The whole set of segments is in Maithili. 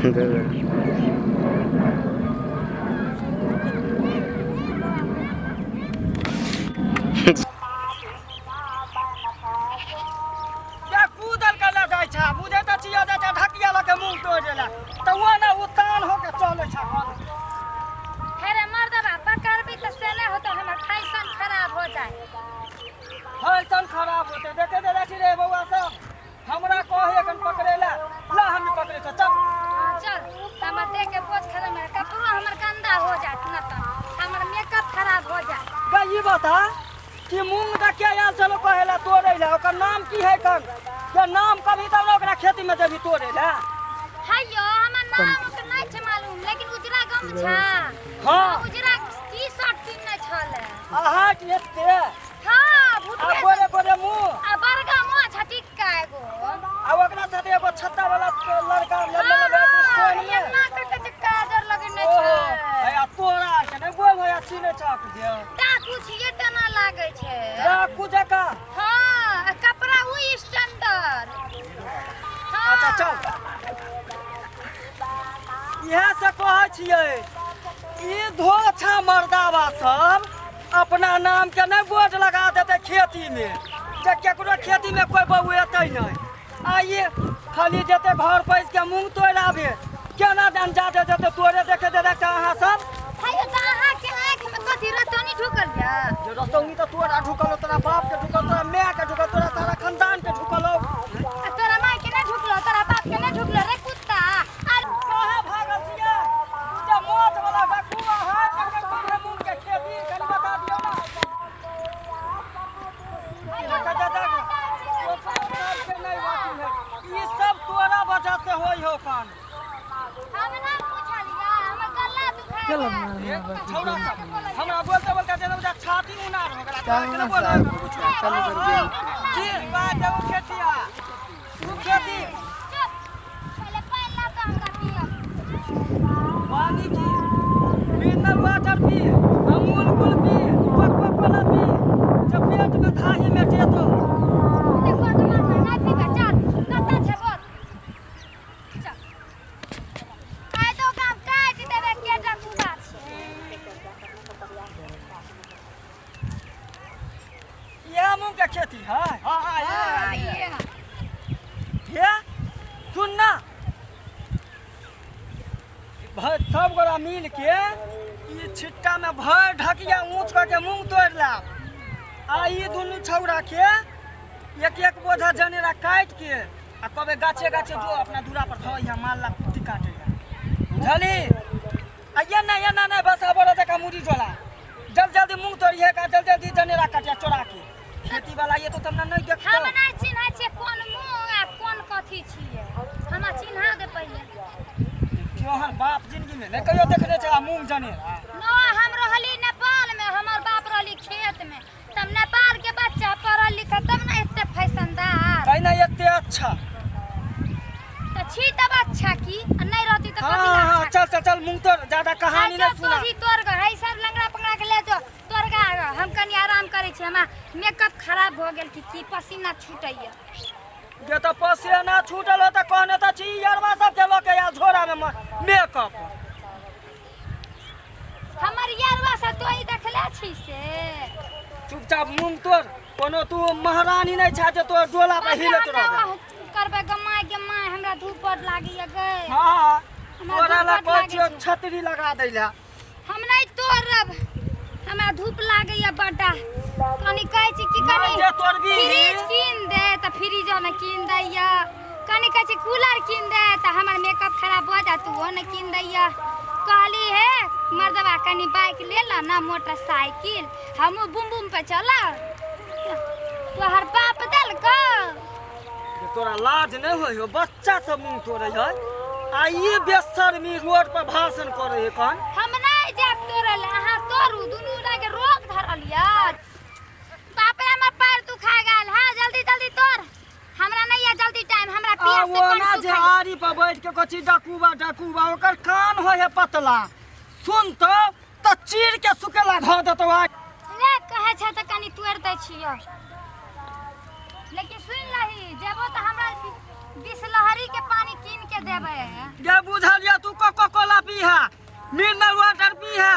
या कूदल के ले जाइ छै, बुझै तऽ छियै, जाइ छै ढकिया लऽ के मुँह तोड़ि ला तऽ ओ ने उतान हो के चलै छै। हे रे मर्दबा, पकड़बी तऽ से नहि होतो, हमर फैशन खराब हो जाए। फैशन खराब होतै, देखे दे छी रे बौआ सब, हमरा कहे एखन पकड़े ला, ला हम पकड़े छ, चल। हाँ, चल। हमर देह के बोझ खत्म है, कपड़ो हमर गंदा हो जात न तऽ हमर मेकअप खराब हो जात। गे ई बता कि मूंग द के आयल छलो कहे ला तोड़े ला, ओकर नाम की है कन के नाम कभी तब ने ओकरा खेती में जेबी तोड़े ला। हैयो, हमर नाम ओकर नहीं छै मालूम, लेकिन उजरा गमछा। हाँ। उजरा टी शर्ट पिन्हने छलै। अहाँ के एते? हाँ, आ भुटबे। गोरे गोरे मुँह आ बड़का मोछ टिक्का एगो। आ ओकरा साथे एगो छत्ता वाला लड़का लम्बा लम्बा स्टोन में एना कर के काजर लगेने ओहो छै। है, आ तोरा के नहि बोल भैया चिन्है छक जे डाकू छियै तेना लागै छै। डाकू जकाँ। हाँ, आ कपड़ा उ स्टैंडर्ड। हाँ। अच्छा चल, इएह से कहै छियै ई धोछा मर्दाबा सब अपना नाम के नहि बोर्ड लगा देतै खेती में जे केकरो खेती में कोई बौएतै नहि, आ ई खाली जेतै घर पैस के मूंग तोड़ि आबे, केना दन जादे जेतै तोड़े देखे दे देखे अहाँ सब। हेयौ, तऽ अहाँके आँखिमे कथी रतौनी ढुकल यऽ? जे रतौनी तऽ तोरा ढुकल हौ, तोरा बाप के ढुकल, तोरा माय के ढुकल, तोरा सारा खानदान के ढुकल हौ। आ तोरा माय के नहि ढुकलो, तोरा बाप के नहि ढुकलो रे कुत्ता? आ कहाँ भागल छियै? ई जे मोछ वाला डकुआ है, ककर कोन है मूंग के खेती, कनि बता दियौ ना। जा, जा, जा, ओ सबके नहि बाकी है। ई सब तोरा वजह से होई हो कान। हम ना पूछलियै, हमर गला दुखाय गेल। छौड़ा सब हमरा बोलते बोलते जेना बुझा छाती उनार हो गेला, तोरा के नहि बोल कुछो। की बात है? उ खेतिया उ खेती चुप, पहिले पानि ला तऽ हमरा पियब। पानी की मिनरल वाटर पी, अमूल कुल पी, कोको कोला पी, जब पेट में थाही मेटे तो। देखो तऽ माथा नहि पीबै, चल, कतऽ छै बोल? चल। आइ तऽ ओकरा हम काटि देबै, के डकुआ छै। इएह मूंग के खेती है? हाँ, ये। हे सुन ना, सब गोरा मिल के ई छिट्टा में भर ढकिया ऊंच करके मूंग तोड़ लाब, आ ई दुनू छौड़ा के एक एक बोझा जनेरा काटि के आ कबे गाछे गाछे जो अपना दूरा पर धो, माल ला कुट्टी काटे ला, बुझली? आ ये ना ये ना नहीं, बस अब जका मुड़ी जोला, जल्दी जल्दी मूंग तोड़िए का, जल्दी जल्दी जनेरा काटिया चोरा के, खेती वाला ये तो तमना नहीं देखतो। हम नहीं चिन्है छियै कोन मूंग आ कोन कथी छियै, हमरा चिन्हा दे पहिले। तोहर बाप जिंदगी में नहीं कहियो देखने छै आ मूंग जनेरा? न, हम रहली नेपाल में, हमर बाप रहली खेत में, तब नेपाल के बच्चा पढ़ल लिखल तब ने एते फैशनदार। कहीं ना एते अच्छा तऽ छी तब अच्छा की, आ नहीं रहती तऽ हाँ कथी ला हाँ अच्छा? चल चल चल, मूंग तोड़, ज्यादा कहानी जो नहीं सुना। तोही तोड़ गऽ, है सब लंगड़ा पंगड़ा के ले जो तोड़ गा, हम कनी आराम करै छी, हमरा मेकअप खराब भऽ गेल की पसीना छूटैया। जे तऽ पसीना छूटल हो तऽ कहने तऽ छी यरवा सब के लऽ के आयल झोरा में मेकअप। हमर यरवा सब तोही देखले छी से? चुपचाप मूंग तोड़, कोनो तू महारानी नहीं छा जे तोर डोला पर हिलत रहबे। करबै गमाय गमाय, हमरा धूप बड लागैया गै। हाँ, हमरा तोरा धूप ला बड कहै लागै छियौ छै। छतरी लगा दै ला। हम नहीं तोड़ब, हमरा धूप लागैया बड्डा। कनी कहै छी कि कनी नहि जे तोड़बी। फ्रिज कीन दे तऽ फ्रिजो नहि कीन दैया। कनी कहै छी कूलर कीन दे तऽ हमर मेकअप खराब भऽ जायत, ओहो नहि कीन दैया। कहली हे मर्दबा, कनी बाइक ले ल ना, मोटरसाइकिल, हमहूँ बुम बुम पे चलब। तोहर बाप देलकौ? जे तोरा लाज नहि होइ हो? बच्चा सब मुँह तोड़ै है आ ई बेशर्मी रोड पर भाषण करै है कन। हम नहीं जायब तोड़ै लए, अहाँ तोड़ू। दुनू के रोग धरल यऽ। बाप रे, हमर पैर दुखा गेल। हाँ, जल्दी जल्दी तोड़, हमरा नहीं है जल्दी टाइम, हमरा आ पियास से ओ कन ना जे सुखाइ। आरी पर बैठ के कथी डकूबा डकूबा, ओकर कान होइ है पतला, सुन तऽ चीर के सुकेला धऽ देतौ आ। ले कहै छै तऽ कनी तोड़ि दै छियौ, लेकिन सुनि लही, जेबो तऽ हमरा बिसलहरी के पानी कीन के देबै। गे बुझलियै, तू कोको कोला पीहा, मिनरल वाटर पीहा,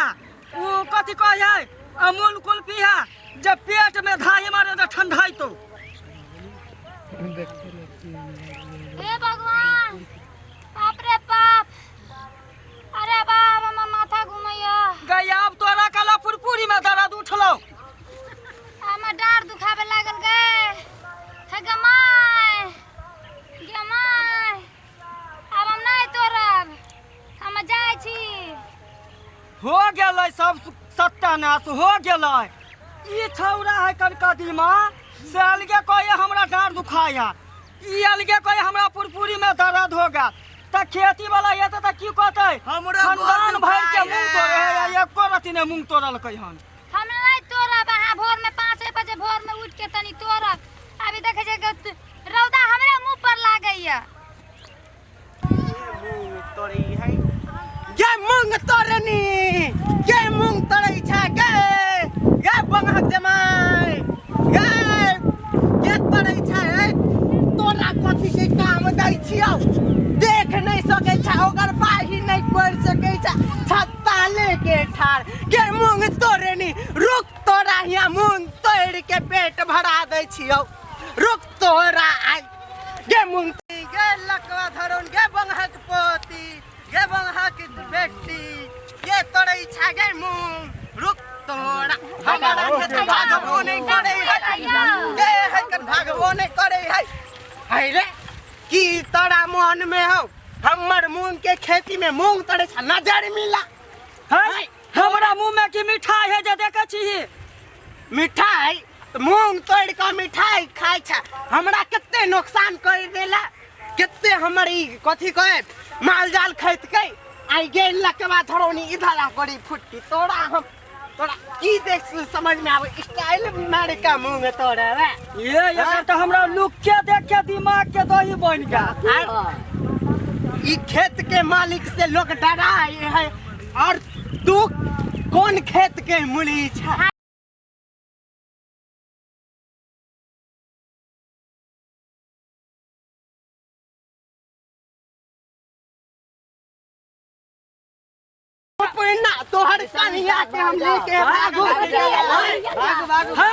उ कथी कहै है, अमूल कुल पीहा, जब पेट में धाही मारे तऽ ठंडाई तो। हे भगवान, बाप रे बाप, अरे बाप, हमर माथा घुमैया। गई आब तोरा कला पुरपुरी में दर्द उठलौ। हमर डाँर दुखाबे लागल गे। हे गे माय, गे माय, आब हम नहि तोड़ब, हम जाइ छी। हो गेलै सब सत्यानाश हो गेलै। ई छौड़ा है कन कदीमा से अलगे कहे हमरा डाँर दुखाया, ई अलगे कहे हमरा पुरपुरी में दर्द हो गया। तऽ खेती वाला एतै तऽ की कहतै? हमरो खानदान गोड़ भरि के दुखाइए। मूंग तोड़े है, एको रति नहि मूंग तोड़लकै हन। हम नहि तोड़ब, अहाँ भोर में 5 बजे भोर में उठ के तनी तोड़ब। अभी देखै छै कि रौदा हमरे मुंह पर लागैया। मूंग तोड़ी है गे, मूंग तोड़नी गे, मूंग तोड़ै छै गे, गे बंगहक जमाइ गे, गे तोड़ै छै। ए, तोरा कथी के काम दै छियौ? देख नहि सकै छै, ओकर बाही नहि कर सकै छै, छत्ता लेके ठाड़ गे मूंग तोड़नी। रुक, तोरा हिया मूंग तोड़ के पेट भरा दै छियौ, रुक तोरा आइ। गे मूंग गे, लकवा धरौन गे, बंगहक पोती गे, बंगहक बेटी गे, तोड़ै छै गे मूंग। रुक तोरा, हमरा खेत भागबो नहि करै है गे, है कन भागबो नहि करै है। है रे, की तोरा मन में हौ? हमर मूंग के खेती में मूंग तोड़ै छै, नजर मिला है। हमरा मुंह में की मिठाई है जे देखै छी? मिठाई मूंग तोड़ कऽ मिठाई खाइ छै। हमरा कते नुकसान कर देला, कते हमर ई कथी कहे माल जाल खैतकै। आई गेल लकवा धरौनी, इधर आ करी फुट्टी तोरा। हम तोरा की देख समझ में आवे, स्टाइल मारे का मूंग तोड़े रे। ये एकर तऽ हमरा लुक के देख के दिमाग के दही बनि गेल। आर ई खेत के मालिक से लोग डराए है, और तू कौन खेत के मूली छै? ना तोहर कन्हैया के हम लेके भागो। है,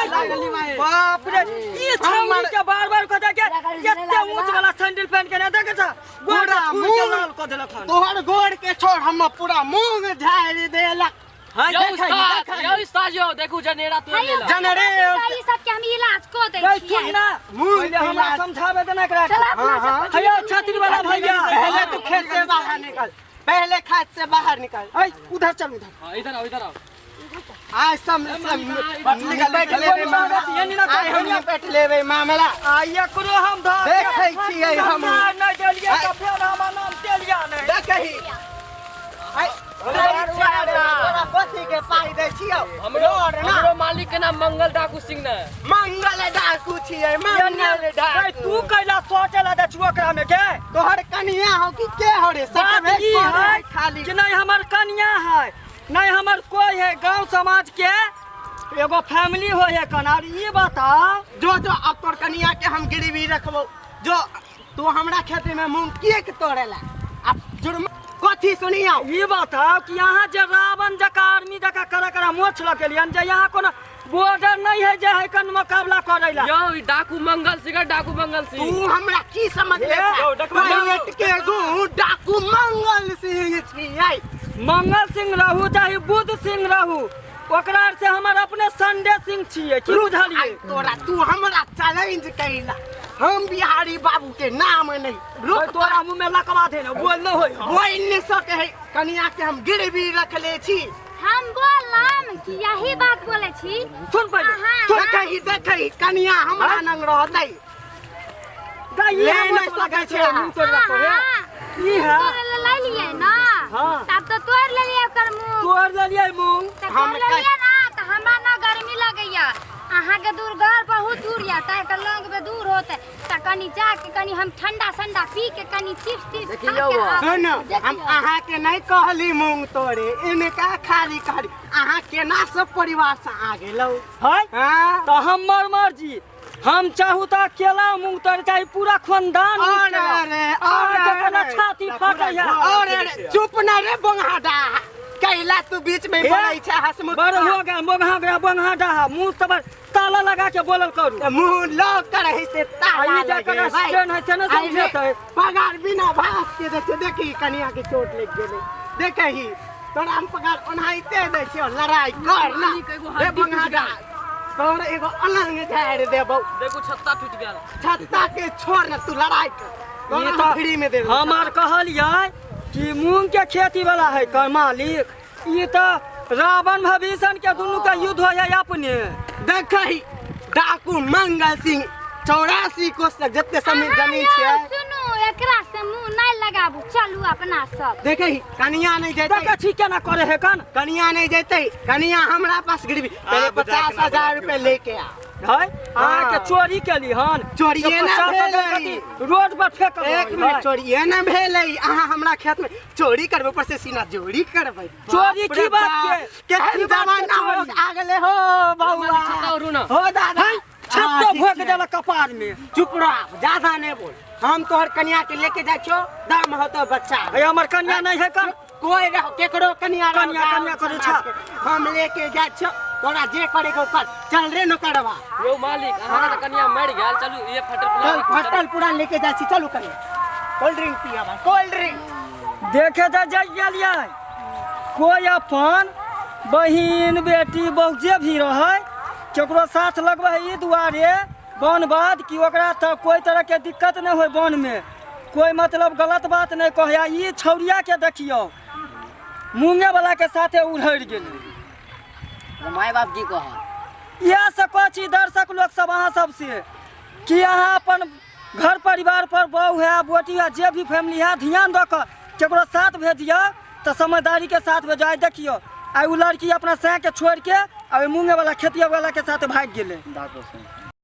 बाप रे, ई छौड़ी के बार बार कहता के एते ऊंच वाला सैंडल पहन के ने देखे छ, गोड़ पूरा के फूल के मुंह लाल कऽ देलक हन। तोहर गोड़ के छोड़, हम पूरा मूंग झाड़ि देलक। है, यौ देखै, उस्ताद, देखै। यौ उस्ताद, यौ देखू, जनेरा तोड़ि लेलक। जनरे ई सब के हम इलाज कऽ दै गई छियै। सुन ना, मूंग पहिले हमरा इलाज। समझाबे देना एकरा। चल अपना हाँ, हाँ। सब। हैया छाती वाला भैया, पहले तू खेत से बाहर निकल, पहले खेत से बाहर निकल। ऐ उधर चल, उधर। हाँ, इधर आओ, इधर आओ। आय सम सम निपट लेबै मामला, आय हम निपट लेबै मामला। आ एकरो हम धर देखै छियै हम। नहि देलियै तऽ फेर हमर नाम तेलिया नहि। देखही, ऐ तोरा कथी के पाइ दै छियौ? हमरो रोड ना। हमरो मालिक के नाम मंगल डाकू सिंह ने। मंगल डाकू छियै, मंगल गई डाकू। तू कैला सोचे ला दै छौ ओकरा में के? तोहर कनिया हो कि के हो रे? बात सकबे ई करे है खाली कि नहीं हमर कनिया है, नहीं हमर कोई है, गांव समाज के एगो फैमिली हो है कन। और ई बताओ, जो जो अब तोर कनिया के हम गिरवी रखबो। जो तू हमरा खेत में मूंग किए के तोड़ेला? अब जुर्म कथी सुनियो? ई बताओ कि यहाँ जे रावण जका आर्मी जका करा करा मोछ लगेलियन, जे यहाँ कोनो बॉर्डर नहीं है जे है कन मुकाबला करेला? यौ ई डाकू मंगल सिंह, डाकू मंगल सिंह। तू हमरा की समझ ले? यौ, डाकू मंगल। के गु डाकू मंगल सिंह छियै। मंगल सिंह रहू चाहे बुद्ध सिंह रहू, ओकरा से हमर अपने संडे सिंह छियै, की बुझलियै? आई तोरा, तू हमरा चैलेंज कैला, हम बिहारी बाबू के नाम नहीं। रुक, रुक, तोरा मुंह में लकवा दे ना, बोल न होय। बोल नहीं सके है। कनिया के हम गिरवी रखले छी। हम बोलम कि यही बात बोलै छी। सुन पहिले। अहाँ देखही देखही, कनिया हमरा नंग रहतै। गई ले नहि सकै छै। मुंह तोड़ रखो हे। अहाँ ई है। तोड़ै लए लै लियै ना? हाँ। तब तऽ तोड़ि लेलियै ओकर मुँह। तोड़ लेलियै मूंग। तऽ हम तोड़ि लेलियै ना, तऽ हमरा ना गर्मी लगैया। अहाँके दूर घर बहुत दूर यऽ, ताहि के लग में दूर होते तऽ कनी जाके कनी हम ठंडा संडा पी के कनी चिप्स तिप्स खा के आबै। सुन, हम देखियौ। अहाँके नहीं कहली मूंग तोड़े, इनका खाली कहली। अहाँ केना सब परिवार से आ गेलौ? है हाँ। तऽ हमर मर्जी, हम चाहू तऽ अकेला मूंग तोड़, चाहे पूरा खानदान मूंग अरे तोड़े। अरे अहाँके अरे कोनो छाती फाटै है। और अरे, चुप ना रे बंगाडा कैला तू बीच में बोलै छै हसमुख। बड़ हो गया मोगहा गया बंगहा डाहा मुंह तबर ताला लगा के बोलल करू। मुंह लॉक करे से ताला आ ई जकर लगे भाई। स्टैंड है से ने आई रे, समझेतै। पगार बिना भास के दै छै। देखी कनिया के चोट लागि गेलै। देखही तोरा हम पगार ओनाहिते दै छियौ, लड़ाई कर ना रे बंगाडा, तोर एगो अलंग झाड़ि देबौ। देखू छत्ता टूटि गेल। छत्ता के छोड़ ना, तू लड़ाई कर, तोरा ई हम तऽ फ्री में दे देबौ। हमार कहलियै कि मूंग के खेती वाला है कर मालिक, ई तऽ रावण भविष्य के दुनू के युद्ध होइ है अपने। देखही डाकू मंगल सिंह 84 कोस तक जते समय अहाँ जमीन यौ, छै। सुनू, एकरा से मुंह नहीं लगाबू, चलू अपना सब। देखही कनिया नहीं जेतै। देखै छी केना करे है कन। कनिया नहीं जेतै, कनिया हमरा पास गिरवी पहले आब जाके 50 ना हजार बोला। रुपए लेके आ। है अहाँके चोरी केली हन? चोरिये ना 50 हजार भेलै। कथी रोड पर फेंक एक मिनट, चोरिये ना भेलै। अहाँ हमरा खेत में चोरी करबै, ऊपर से सीना जोरी करबै। चोरी बाप रे की बात बाप, के? केहन की बात के जमाना हो चोरी? आ गेलै हो बौआ। छत्ता उड़ू ना। हो दादा, छत्तो हाँ, ठीक भोग छै। देलक कपार में। चुप रह, ज्यादा नहीं बोल। हम तोहर कनिया के लेके जाइ छियौ, दाम होतो बच्चा। है हमर कन्या नहीं है कन। कोई रहो, केकरो कनिया रहो, कनिया, गाँव कनिया करै समाज छा। के। हम लेके जाइ छियौ, तोरा जे करे के कर। चल रे नौकरवा। यौ मालिक, अहाँके तऽ कनिया मरि गेल, चलू ये फटल चल पुरा। फटल पूरा लेके जाइ छी। चलू कनिया, कोल्ड ड्रिंक पियब, कोल्ड ड्रिंक। देखे तऽ जाइ गेलियै, कोई अपन बहिन बेटी बहु जे भी रहै केकरो साथ लगबै है ई दुआरे वन बाद कि ओकरा तऽ कोई तरह के दिक्कत नहि होय, वन में कोई मतलब गलत बात नहि कहै। आ ई छौड़िया के देखियौ, मूंगे वाला के साथे उड़हरि गेलै। माय बाप की कहत? इएह से कहै छी दर्शक लोक सब अहाँ सबसे कि अहाँ अपन घर परिवार पर बहु है बेटी है जे भी फैमिली है ध्यान दऽ कऽ केकरो साथ भेजियौ तऽ समझदारी के साथ भेजो। आइ देखियौ, आइ ओ लड़की अपना सैं के छोड़ि के आ ओहि मूंगे वाला खेतिया वाला के साथ भागि गेलै।